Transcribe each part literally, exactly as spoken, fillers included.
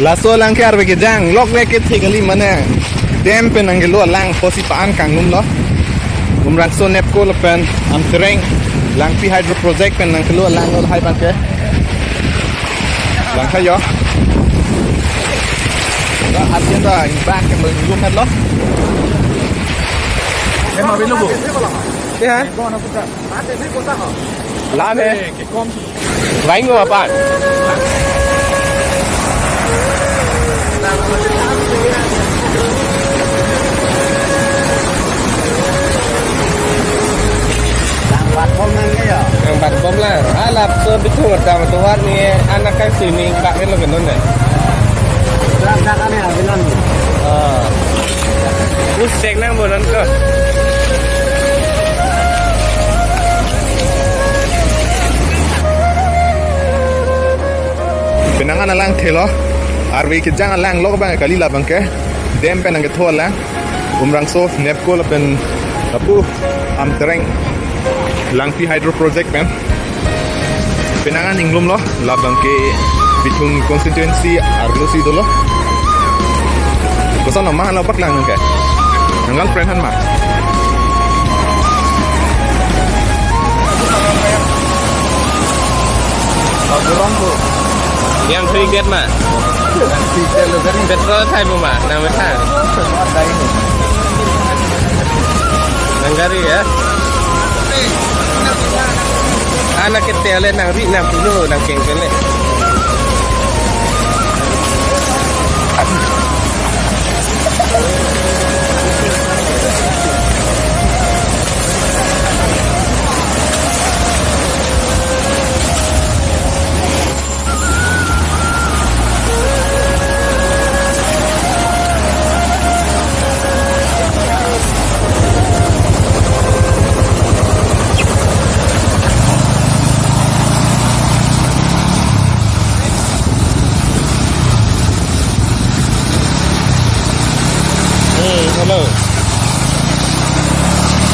Laso alang ke arve kejang, lok le kethe kali mane. Dam pen nangkelo alang pusi pa-an kanglumlo. Umrangso NEEPCO lapen Amtereng Langpi Hydro Project pen nangkelo alang lo lahai abangke. Lang kayo. Dak arjen ta ingbak ke menglum het lo. Em, abi lo, Bu. Ya. Lam he. Vaing ko apan. Nang bat bom nang ke ya? Nang bat bom la. Alap so bitung ada matuan ni anak kan sini pak ni lo kenon deh. Berat dah kan ya, bilang. Ah. Bus cek nang bonan ko. Penang an alang thelo, arve kejang alang lo abang kali labang ke, dam pen nangketho alang, Umrangso, NEEPCO lapen lapu Amtereng Langpi Hydro Project pen. Penang an inglumlo, labang ke Bithung constituency arlo si dolo. Koson nama lo paklang nang ke? Nang girlfriend han ma? Yang free get ma? Petrol thai bu ma, nang metha. Nang gari ya? Anak kete le nang ri nang pulo nang kengkele. Hmm, hello.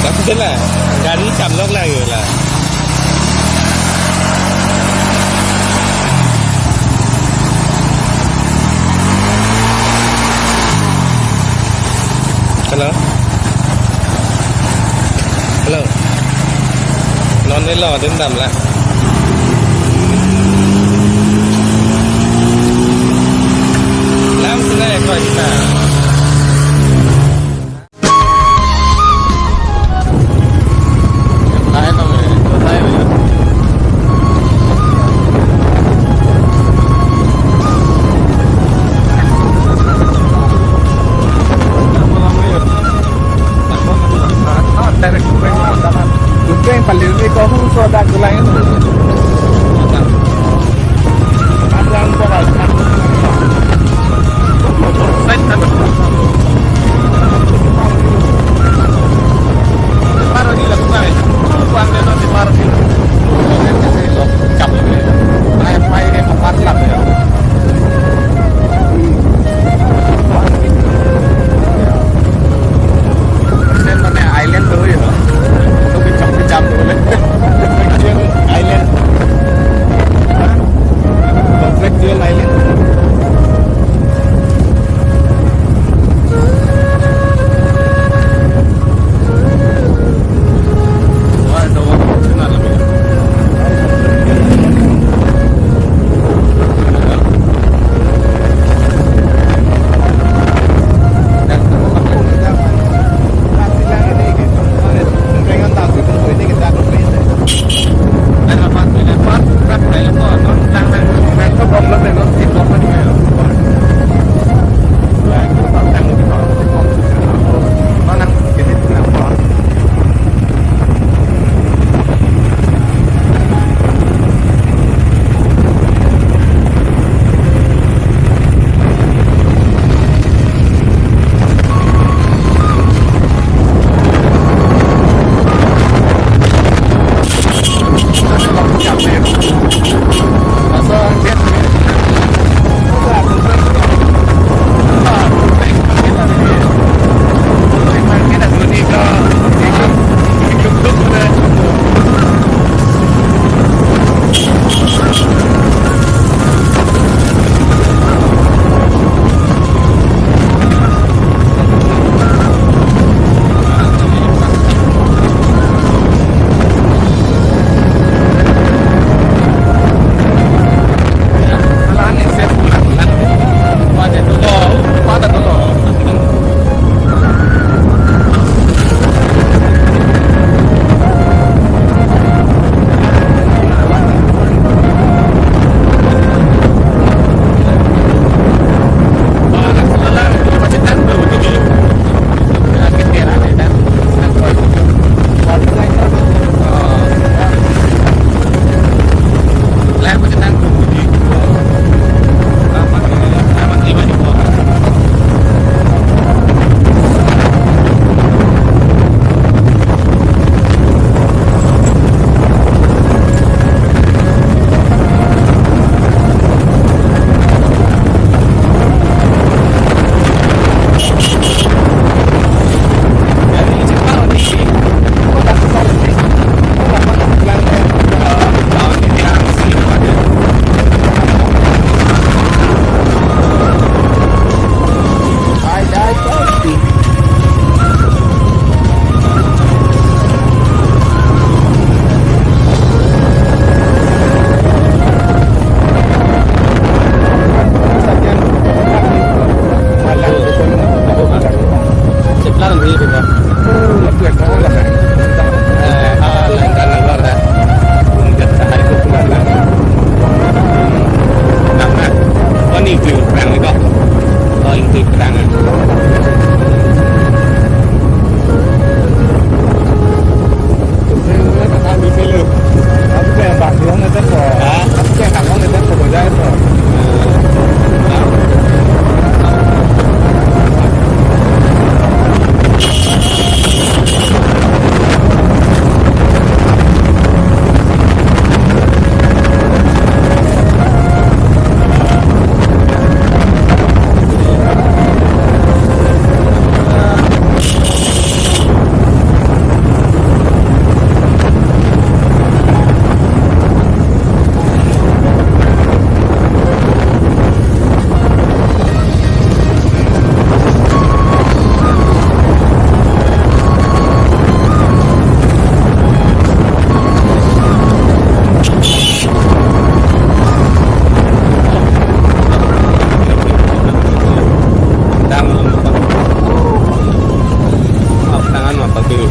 Dak sila, gari cham lok lang yo la. Hello. Hello. Non ni lo, din dam la. Lam sila ya kau kita. Kumpeng palir ni kau hung so dak gulai. Itu perang itu. Oh, itu perang. Hah? Tangan apa tuh?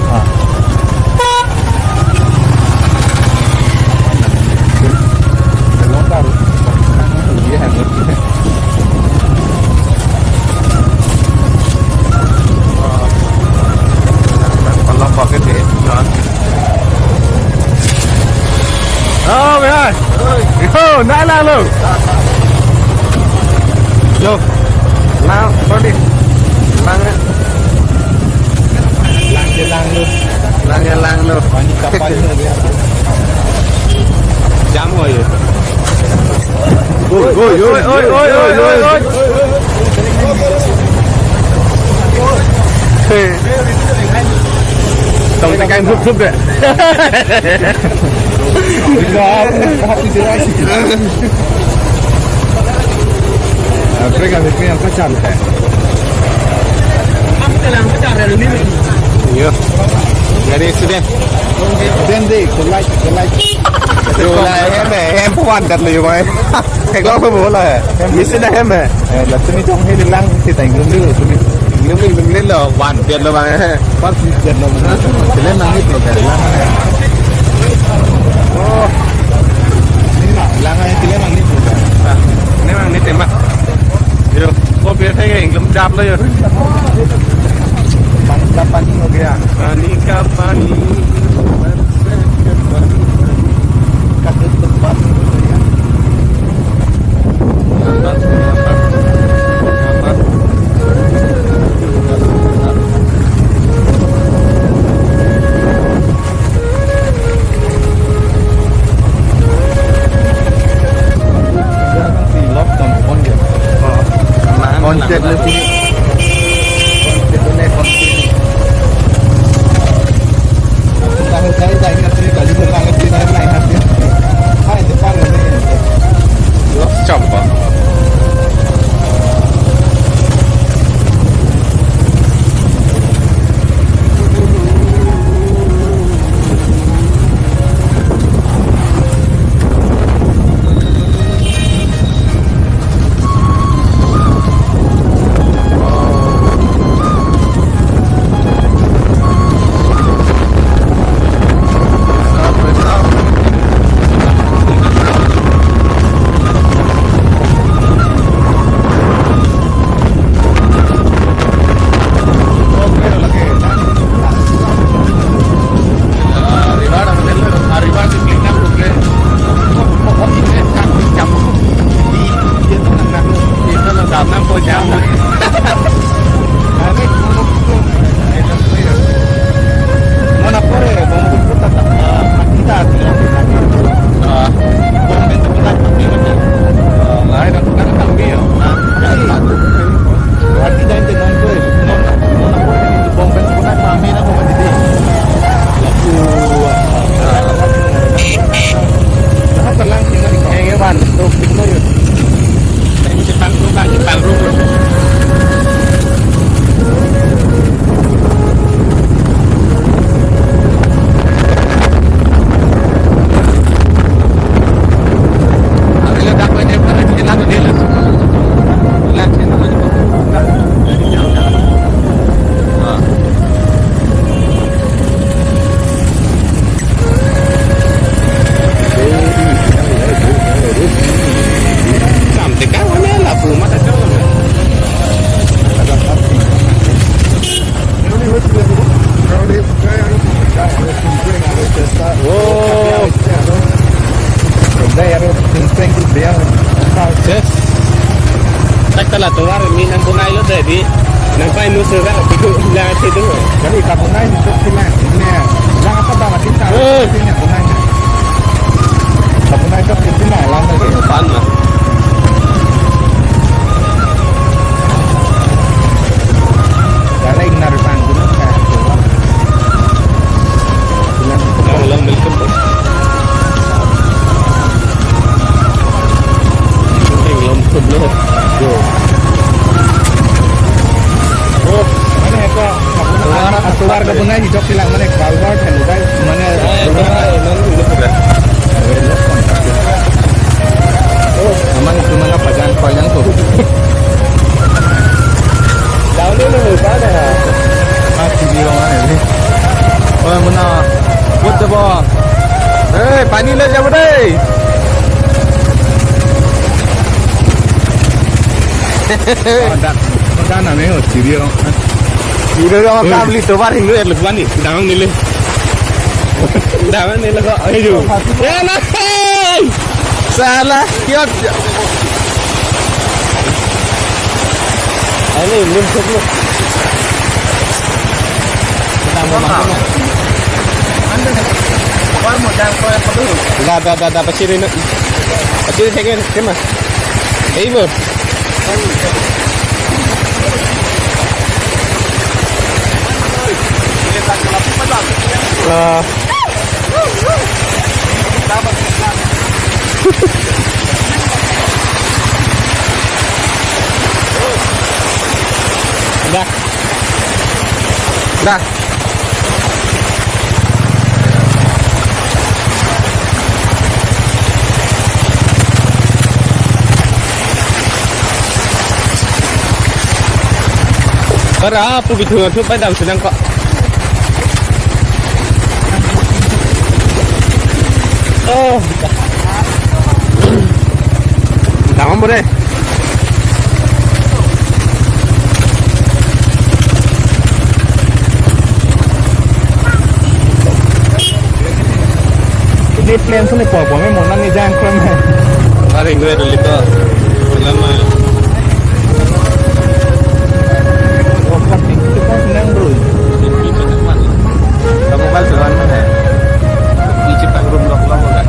Oh, man. Yo, nai lang lo. Lo. Lang, sorry. Lang, ya. Lang, ya, lang lo. Lang, ya, lang lo. Pani kapan lo, ya. Jam ho ye. Oi, oi, oi, oi. Tong tekan hup hup deh. Mereka bikin yang kacang teh. Yo. Dari student. Student deh, college, college. Yo, lah, em, em, puan kat lo, yo, boy. Theklong lo bo lo he. Misi dah hem he. Eh, latum ni jong he lang si ta inglum dulu. Inglum, inglum lo, one pian lo bang he. Pas si pian lo bang. Kelen lang ni program lang. Oh. Ini mah, lang aja kelen lang ni program. Ah, ini lang ni tema. Yo, kok biasa ya inglum jam lo yo. Panis ka pani ho gaya. Pani ka pani. Kala tovar mi nang bonai lo tadi. Nang pai nu sera itu la itu. Jadi kabonai itu sila. Ini. Jangan apa apa kita. Eh. Ini bonai. Kabonai itu sila lang lagi. Pan lah. Kalau ingnar pan dulu kan. Lang lang, welcome. Lang lang, welcome. Yo. Oh, mane ko, tovar, tovar kabonai ni jok silang mane culvert kan udah mane. Oh, aman itu mana pajan panjang tuh. Down dulu, sana. Ah, sini orang mana ini? Oh, yang mana? Buat coba. Eh, pani le jabo dei. Dak, dak na me ho, siri rong. Siri rong. Hmm. Kam li tovar hindu er lukmani, damang nile. Damang nile ko, ayo. Ya na, hey! Salah, kiot. Ayo, lun suk lu. Kita mau makan. Anda nih, keluar mau jangan keluar dulu. Dah, dah, dah, dah, pasti rindu. Pasti second, terima. Ibu. Ah. Dah. Dah. Para pu bithung athu pai dam sinang ko. Oh. Damang bore. Ini plan sini po po me mo nani jang kram hai. Hari gue dulu to. Lama. Oh, plastik itu kan senang, bro. Kamu kan jalan mana? Di Cipang Room Lock Lock kan?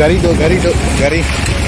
Gari do, gari do, gari.